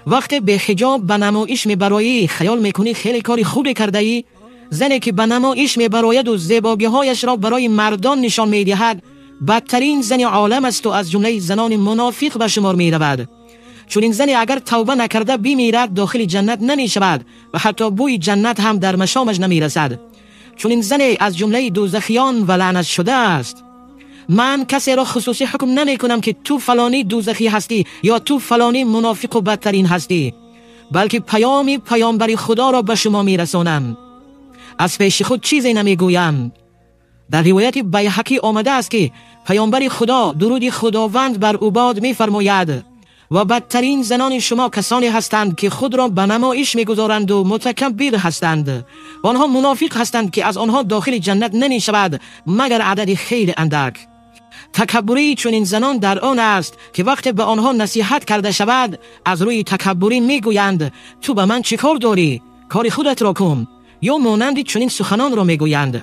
Вақте беҳиҷоб ба намоиш мебароӣ, хаёл мекунӣ хеле кори хубе кардаӣ? Зане ки ба намоиш мебарояду зебогиҳояшро барои мардон нишон медиҳад, бадтарин зани олам асту аз ҷумлаи занони мунофиқ ба шумор меравад. Чунин зане агар тавба накарда бимирад, дохили ҷаннат намешавад ва ҳатто бӯи ҷаннат ҳам дар машомаш намерасад. Чунин зане аз ҷумлаи дӯзахиён ва лаънат шудааст. Ман касеро хусусӣ ҳукм намекунам, ки ту фалонӣ дӯзахӣ ҳастӣ ё ту фалонӣ мунофиқу бадтарин ҳастӣ, балки паёми паёмбари худоро ба шумо мерасонам. Аз пеши худ чизе намегӯям. Дар ривояти Байҳақӣ омадааст, ки паёмбари худо, дуруди худованд бар ӯ бод, мефармояд: ва бадтарин занони шумо касоне ҳастанд, ки худро ба намоиш мегузоранду мутакаббир ҳастанд. Онҳо мунофиқ ҳастанд, ки аз онҳо дохили ҷаннат намешавад, магар адади хеле андак. Такаббурии чунин занон дар он аст, ки вақте ба онҳо насиҳат карда шавад, аз рӯи такаббурӣ мегӯянд: ту ба ман чӣ кор дорӣ? Кори худатро кун. Ё монанди чунин суханонро мегӯянд.